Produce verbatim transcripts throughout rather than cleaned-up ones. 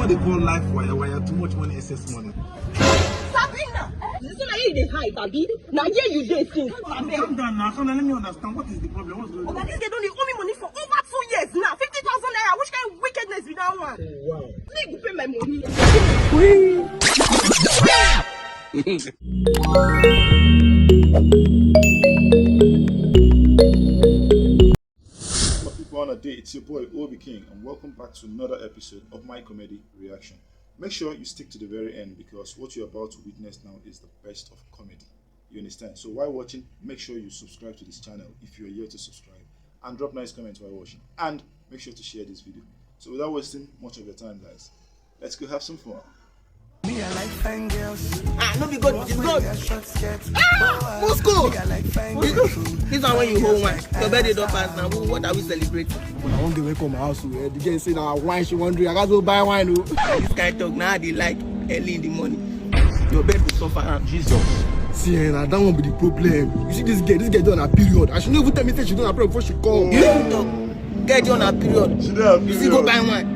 They call life wire wire, too much money, excess money. Sabrina, this one you dey hide, abi? Na here you dey since. Abeg. Calm down now, calm down. Let me understand. What is the problem? What's going Oga, on? This girl don dey owe me money for over two years now. Fifty thousand naira. Which kind of wickedness be that one? Wow. Make you pay my money. People on a day, it's your boy Obi King, and welcome back to another episode of my comedy reaction. Make sure you stick to the very end, because what you're about to witness now is the best of comedy. You understand? So while watching, make sure you subscribe to this channel if you're yet to subscribe, and drop nice comments while watching, and make sure to share this video. So without wasting much of your time, guys, let's go have some fun. Me, I like fine girls. Ah, no be God, it's God. Short skirts. Moscow. Me, I like fine girls. This one when you hold wine, your birthday don pass now. What are we celebrating? When I wan get wake up my house, eh, the girl say na wine she wan drink. I gats go buy wine o. This kind talk now they like early in the morning. Your bed will suffer am. Jesus. See, eh, na that one be the problem. You see this girl, this girl don her period. And she no even tell me say she don her period before she come. You don talk. Get you on her period. She dey her You still go period. buy wine.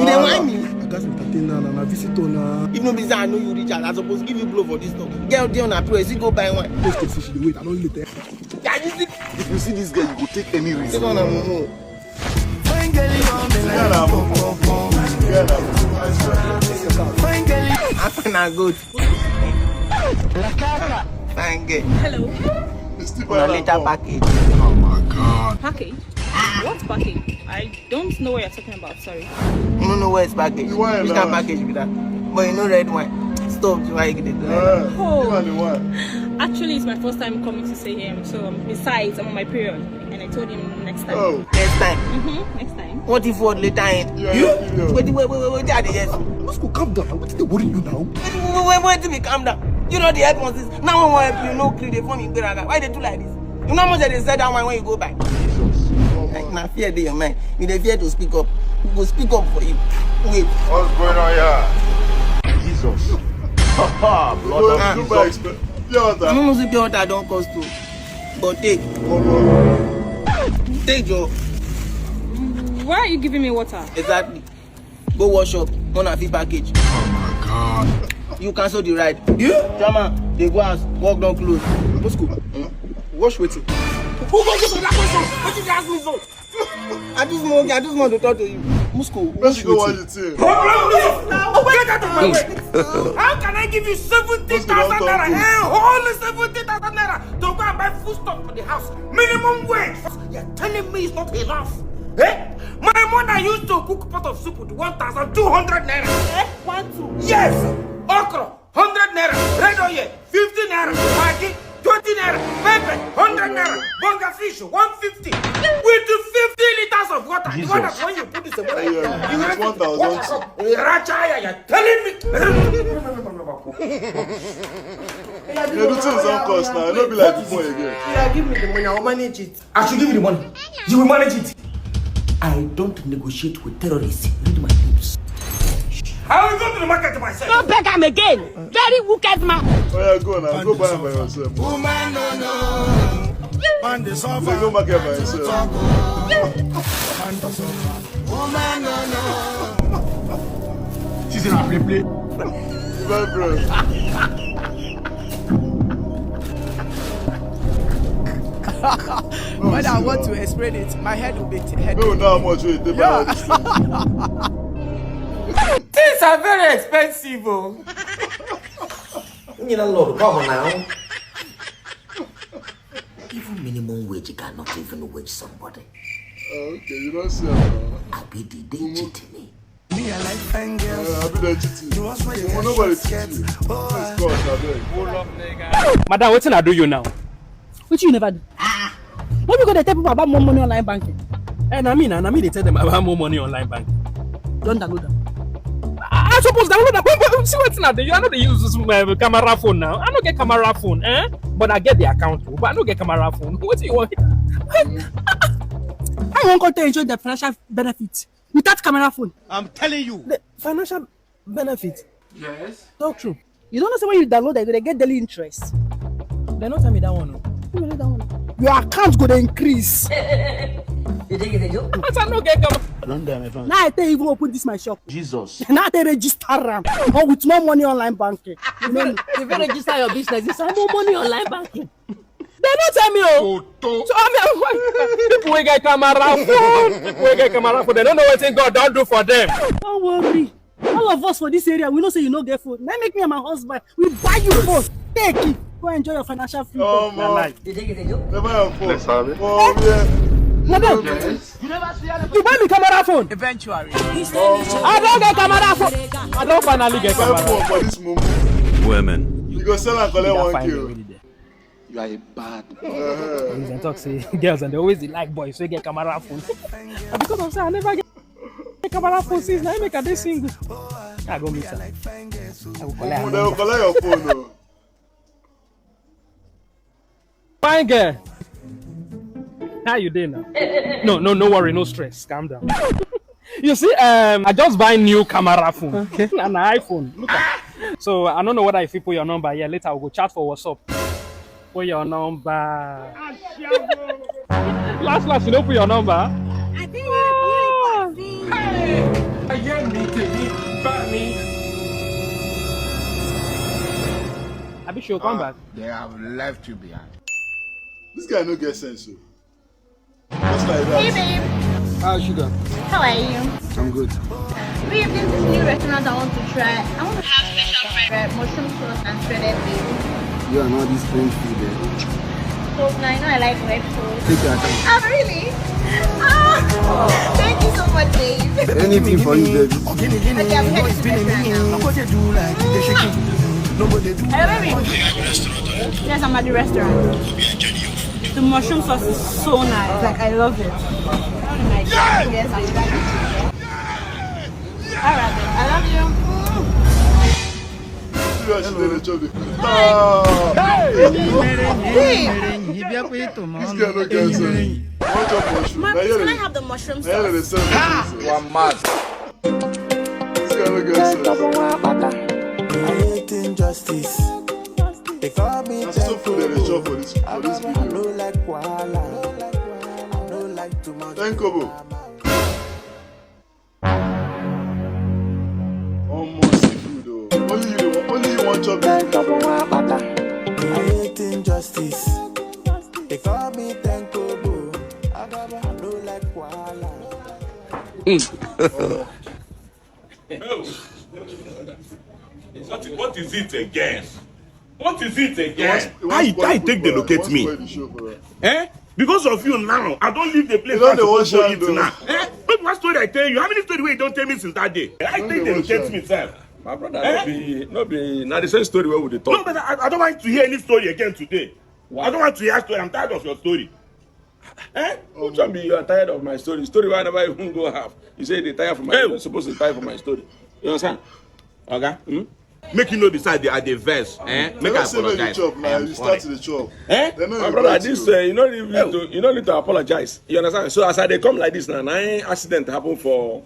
You dey wine me. I gats entertain her na, na visitor na. If no be say I know you, Richard, I suppose give you blow for this talk. Get you on her period. You still go buy wine. Post say she dey wait. I don late. Eh. Yeah, you see, If you see this girl, you go take any risk. This one na mumu. Fine girl, you want me Yeah, like na pom pom pom. Yeah, na mumu. I swear. Fine girl, After na good. Fine girl. Hello. It's still Una buy later that package. Package? What package? I don't know what you're talking about, sorry. You no know where it's package. The wine Which na- kind package be that? But you know red wine. Stop to why you get it. Uh, Oh. Give her the wine. Actually, it's my first time coming to see him. So, um, besides, I'm on my period. And I told him next time. Oh, Next time. Mm-hmm. Next time. What if what later end? Yeah, You? yeah, yeah. Wait, wait, wait, wait, wait, wait, wait. Moscow, calm down. Wetin dey worry you now? Wait, wait, wait, wait, wait, me calm down. You know the help us is now one help you no gree dey form in gberaga. Why they do like this? You know how much they sell that wine when you go buy? Jesus. Like na fear dey your mind. You dey fear to speak up. We go speak up for you. Wait. What's going on here? Jesus. Blood Ah. of Go buy Jesus. exp- pure I water. no know say pure water don cost o. But take, take your Why are you giving me water? exactly. Go wash up. Una fit package. You cancel the ride. You? Chairman, dey go house. Work don close. Moscow, wash wetin? Who go give me that question? What did you ask me for? I just want, I just want to talk to you. Moscow, Let's wash go watch wetin? the thing. Get out of my way. How can I give you seventy thousand naira? A whole seventy thousand naira to go and buy food stuff for the house. Minimum wage. You're telling me it's not enough. Eh? My mother used to cook pot of soup with one thousand two hundred naira. Eh? One, two. Yes. Okra, hundred naira. Red oil, fifty naira. Maggi, twenty naira. Pepper, hundred naira. Bonga fish, one fifty. With the fifty liters of water. The one that when you put this in water, Yeah, you it's have one thousand. Rachaya, you're telling me. Yeah, the things don't cost now. No be like before again. Yeah, give me the money. I'll manage it. I should give you the money. You will manage it. I don't negotiate with terrorists. Read my lips. I will go to the market myself. No beg am again. Very wicked man. Oh yeah, go now. Go buy am by yourself. woman, no, no. Man, they suffer. Go market by yourself. Woman, no, no. She's in her play play. Bad bro. When I want to explain it, my head will be t- head. No, now how much we take buy all this thing. Things are very expensive, oh. You landlord, come on now. Even minimum wage cannot even wage somebody. Ah, okay, you don't see am now. I be the day cheat me. Me, I like fine girls. Uh, I be the cheating. The ones where you Well, wear nobody short skirts. cheating. Oh, Let's I go, abeg. Madam, wetin I do you now? Wetin you never do? When you go dey tell people about more money online banking? Eh, na me na, na me dey tell them about more money online banking. Don download am. I, I suppose download am. But, but see wetin I dey use. I no dey use this um, camera phone now. I no get camera phone, eh? But I get the account, oh, but I no get camera phone. Wetin you want? How you wan come tell you the financial benefit without camera phone? I'm telling you. The financial benefit. Yes. Talk true. You don't know say when you download that, you go dey get daily interest. They no tell me that one. Oh. You know that one. Your account go dey increase. As I no get camera. I don die, my friend. Now I tell you, even open this my shop. Jesus. Now I tell register am. Or with no money online banking. You know me. You fit register your business. It's no money online banking. They no tell me, oh. So I mean, people wey get camera phone, people wey get camera phone, they don't know what God don't do for them. Don't worry. All of us for this area, we know say you no get phone. Now make me and my husband, we buy you phone. Take it. Go enjoy your financial freedom. Oh, na lie. Never your phone. Let's have it. Oh, yeah. Madam, you buy me camera phone. Eventually. I don't get camera phone. I don't finally get camera phone for this moment. Women. You go sell and collect one kill. You are a bad. Dem talk say girls and they always dey like boys wey get camera phone. And because of say I never get camera phone since, na im make I dey single. I go meet her. I go collect her number. Collect your phone o. Fine girl. How you dey now? No, no, no worry, no stress. Calm down. You see, um, I just buy new camera phone. Okay. And an iPhone. Look at. So I don't know whether if you put your number here later, we go chat for WhatsApp. Put your number. Last, last, you don't put your number. I think you put it. Hey! I hear me, baby, buy me. Abi show come back. They have left you behind. This guy no get sense o. Just like that. Hey, babe. How sugar? How are you? I'm good. Babe, there's this new restaurant I want to try. I want to have special bread, mushroom sauce, and shredded baby. You and all this plain food, eh? So now I know I like bread food. Take your time. Oh, really? Ah, thank you so much, babe. Anything for you, baby. Okay, I'm heading to the restaurant now. Hello, baby. Yes, I'm at the restaurant. The mushroom sauce is so nice. Like, I love it. Yes, I'm glad. All right, then. I love you. Mm. See how she dey chop the food. Ah. Hey. This girl no get sense. Wan chop mushroom. Mom, can I have the mushroom sauce? One mad. This guy no get sense. I hate injustice. They call me. That's so food they dey chop for this, for this video. I don't like wahala. I don't like too much. Thank Kobo. Almost seafood o. Only you, only you wan chop this. I hate injustice. They call me Thank Kobo. I don't like wahala. What, what is it again? What is it again? How you, how you take dey locate me? Eh? Because of you now, I don leave the place. I don go eat now. Eh? Look what story I tell you. How many story wey you don tell me since that day? I take dey locate me, sir. My brother, no be, no be, na the same story wey we dey talk. No, but I, I don't want to hear any story again today. I don't want to hear story. I'm tired of your story. Eh? Which one be you are tired of my story? Story wey I never even go half. You say they tire for my story. You're supposed to tire for my story. You understand? Okay? Hmm? Make you know beside the, at the verse. Eh? Make I apologize. Chop, now. You start to the chop. Eh? My brother, this, uh, you no need to, you no need to apologize. You understand? So as I dey come like this now, na accident happen for,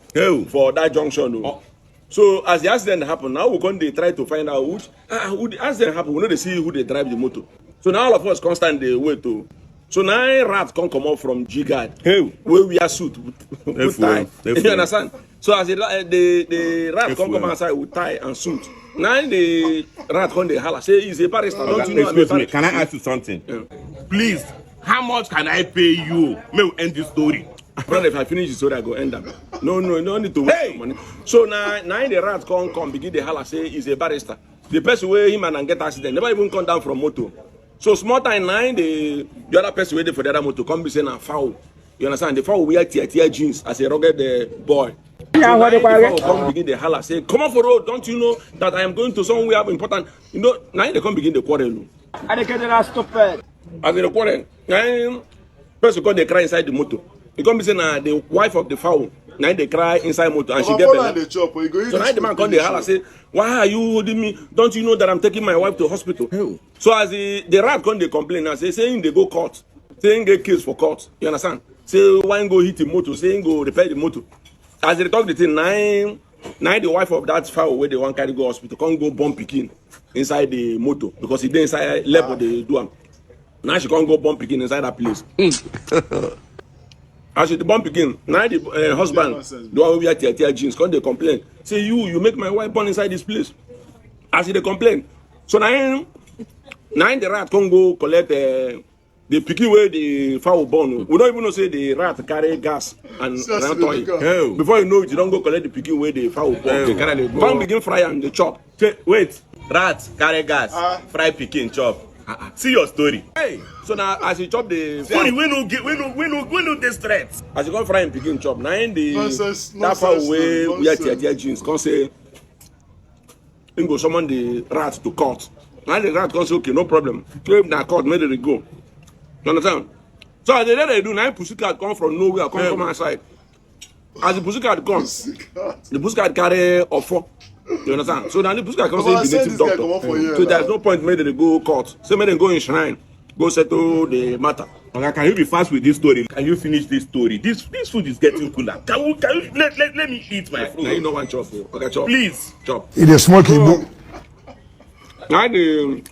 for that junction. Oh. So as the accident happen, now we come dey try to find out which, ah, who the accident happen. We no dey see who dey drive the motor. So now all of us constant dey wait o. So now rat come comot from G guard. Hey, wey wear suit with, with tie. You understand? So as the, the, the rat come come outside with tie and suit, now the rat come dey holla say he's a barrister. Don't you know I'm a barrister? Can I ask you something? Yeah. Please, how much can I pay you? Make we end this story. Brother, if I finish the story, I go end up. No, no, no need to waste money. So now, now the rat come, come begin the holla say he's a barrister. The person wey him and am get accident never even come down from motor. So small time now, the, the other person wey dey for the other motor come be say na fowl. You understand? The fowl wear tear tear jeans as a rugged, uh, boy. So now the fowl come begin the holla say, "Come off the road! Don't you know that I am going to somewhere important?" You know, now they come begin the quarrel. And they get that stupid. As they quarrel, now person come dey cry inside the motor. He come be say na the wife of the fowl. Now they cry inside motor and she get belle. So now the man come dey holla say, "Why are you holding me? Don't you know that I'm taking my wife to hospital?" So as the, the rat come dey complain now, say, say him dey go court, say him get case for court. You understand? Say why him go hit the motor, say him go repair the motor. As they talk the thing, now, now the wife of that fowl wey they wan carry go hospital come go born pikin inside the motor because he dey inside labor dey do am. Now she come go born pikin inside that place. As she dey born pikin, na the uh, husband, the one wey wear tear tear jeans, come dey complain. Say, "You, you make my wife born inside this place." As she dey complain, so na him, na him the rat come go collect uh, the pikin wey the fowl born. We don't even know say the rat carry gas and ran toy. Hell. Before you know it, you don't go collect the pikin wey the fowl born. Hell. They carry the Come born. Begin fry am, dey chop. Say, wait, rat carry gas, ah, fry pikin chop. Ah, ah. See your story. Hey, so now as you chop the story, we no get, we no, we no, we no dey straight. As you come fry him pikin chop, na him the nonsense, that fowl nonsense wey story, wear nonsense. Tear tear jeans come say, him go summon the rat to court. Now the rat come say, "Okay, no problem. If na court, make they go." You understand? So as they dey do, now pussycat come from nowhere, come, yeah, come outside. As the pussycat come, pussycat, the pussycat carry offer. You understand? So now the pussycat come say, "Be native doctor." So there's no point make they go court. Say make they go in shrine, go settle the matter. Oga, can you be fast with this story? Can you finish this story? This this food is getting cooler. Can we can you let, let, let me eat my food? Now you know one chop. Oga, chop. Please. Chop. It is smoking. Now the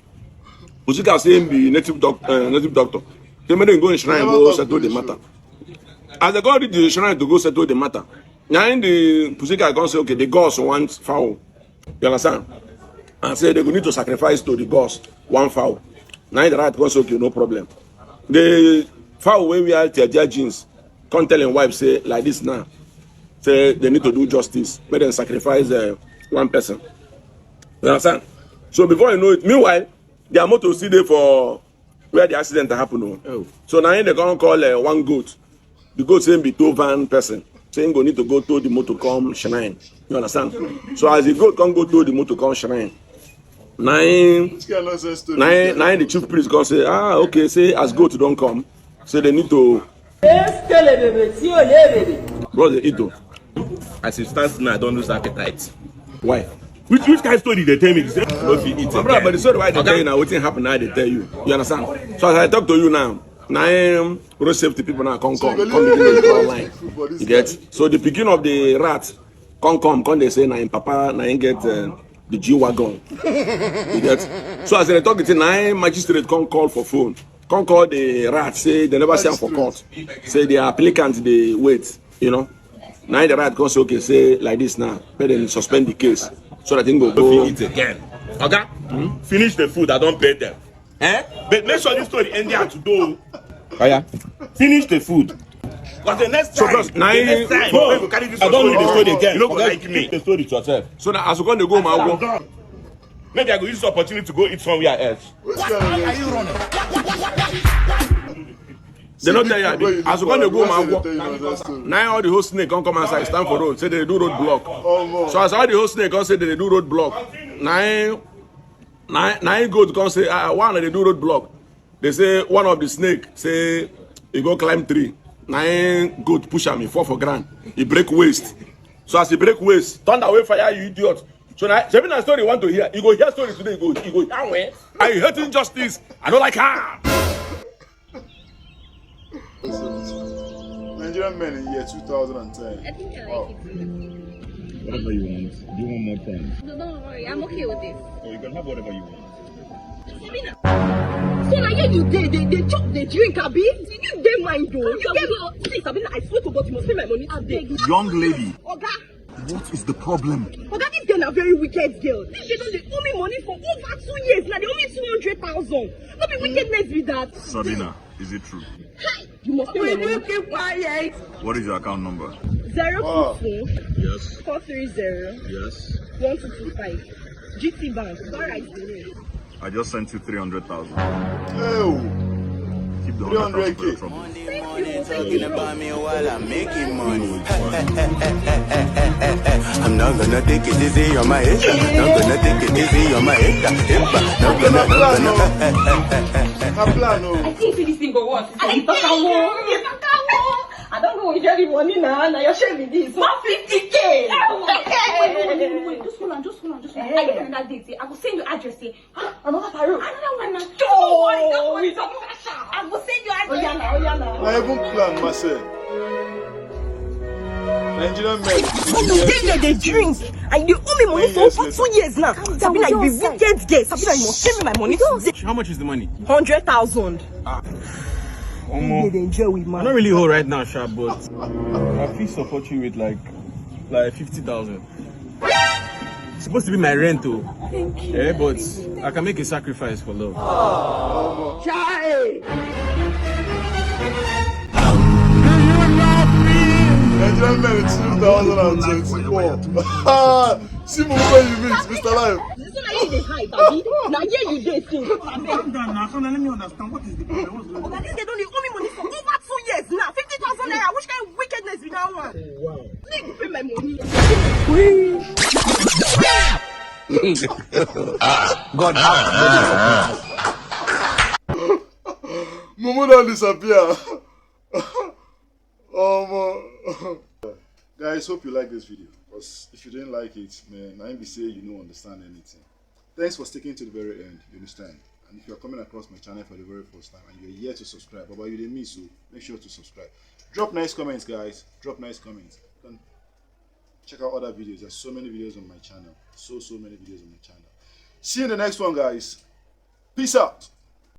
pussycat say him be native doc, uh, native doctor. Say make dem go in shrine go settle the matter. As they go reach the shrine to go settle the matter, now the pussycat come say, "Okay, the gods want fowl." You understand? And say they go need to sacrifice to the gods one fowl. Now the rat come say, "Okay, no problem." The fowl wey wear tear tear jeans come tell him wife say, "Like this now, say they need to do justice, make them sacrifice uh, one person." You understand? So before you know it, meanwhile, their motor still dey for where the accident happen. Oh. So now they gonna call uh, one goat. The goat say be two van person. Say him go need to go to the motor come shrine. You understand? So as the goat come go to the motor come shrine, now him, now him, now him the chief priest come say, "Ah, okay, say as goat don't come, say they need to." Bros, they eat o. As it stands now, I don't lose appetite. Why? Which which kind of story they tell me? They say, "No fit eat." My brother, but the story why they tell you now, wetin happen now they tell you. You understand? So as I talk to you now, now um, road safety people now come come come begin dey draw line. You get? So the pikin of the rat come come come they say na him papa na him get uh, the G wagon. You get? So as they talk it, now magistrate come call for phone. Come call the rat say they never see am for court. Say the applicant dey wait. You know. Now the rat come say, "Okay, say like this now, make dem suspend the case so that thing go go." Eat again. Oga, finish the food. I don't pay them. Eh? But make sure this story end there today. Oh yeah. Finish the food. Because the next time, so bros, now the next time, no, you carry this I don't need the story again. You no go like me. Keep the story to yourself. So now as we go dey go, my go. Maybe I go use this opportunity to go eat somewhere else. What are you running? They no tell you, abi? As you come dey go, man, now all the whole snake come come outside, stand for road, say they do road block. So as all the whole snake come say they do road block, now now now goat come say, "Ah, why una dey do road block?" They say one of the snake say he go climb tree. Now goat push am, he fall for ground, he break waist. So as he break waist, thunder wey fire, you idiot. So now, shebi na story you want to hear. You go hear story today. You go, you go hear when. I hate injustice. I don't like her. Nigerian men in year two thousand ten. I think I like it. Whatever you want. Do you want more time? No, don't worry. I'm okay with this. Oh, you can have whatever you want. Sabina. So now here you dey, dey, dey chop, dey drink, abi? You dey mind though. You get, see, Sabina, I swear to God, you must pay my money today. Young lady. Oga. What is the problem? Oga, this girl na very wicked girl. This girl don dey owe me money for over two years now. Dey owe me two hundred thousand. No be wickedness be that. Sabina, is it true? Hi! You must pay my money. Will you keep quiet? What is your account number? Zero two four, yes, four three zero, yes, one two two five. G T Bank. Go right there. I just sent you three hundred thousand. Oh. Keep the hundred thousand for your trouble. Thank you, thank you, bro. I'm not gonna take it easy on my head. Not gonna take it easy on my head. Not gonna, not gonna. Na plan o. I think say this thing go work. I think so. I don't know where you get the money now. Now your shame be this. One fifty K. Wait, wait, wait, wait, wait. Just hold on, just hold on, just hold on. I get another date. I go send you address. Another parole. Another one now. Don't worry, don't worry, don't worry. I go send you address. Oh yeah, now, oh yeah, now. I even plan myself. Nigerian men. So you dey there dey drink and you dey owe me money for over two years now. Sabina, you be wicked girl. Sabina, you must pay me my money today. How much is the money? Hundred thousand. Ah. Omo, They dey enjoy with I'm not man. Really old right now, sha, but I fit support you with like like fifty thousand. It's supposed to be my rent, though. Thank you. Eh, but I can make a sacrifice for love. Chai! Nigerian men in two thousand and twenty-four. See me where you meet, Mister Life. This is why you dey hide, abi? Na here you dey since. Calm down now. Come on, let me understand. What is the problem? What's going on? Oga, this girl don dey owe me money for over two years now. Fifty thousand naira. Which kind of wickedness be that one? Wow. Make you pay my money. God have mercy upon us. Mumu don disappear. Omo. Guys, hope you like this video. Because if you didn't like it, man, I be say you don't understand anything. Thanks for sticking to the very end. You understand? And if you're coming across my channel for the very first time and you're yet to subscribe, but you didn't miss, so make sure to subscribe. Drop nice comments, guys. Drop nice comments. You can check out other videos. There's so many videos on my channel. So, so many videos on my channel. See you in the next one, guys. Peace out.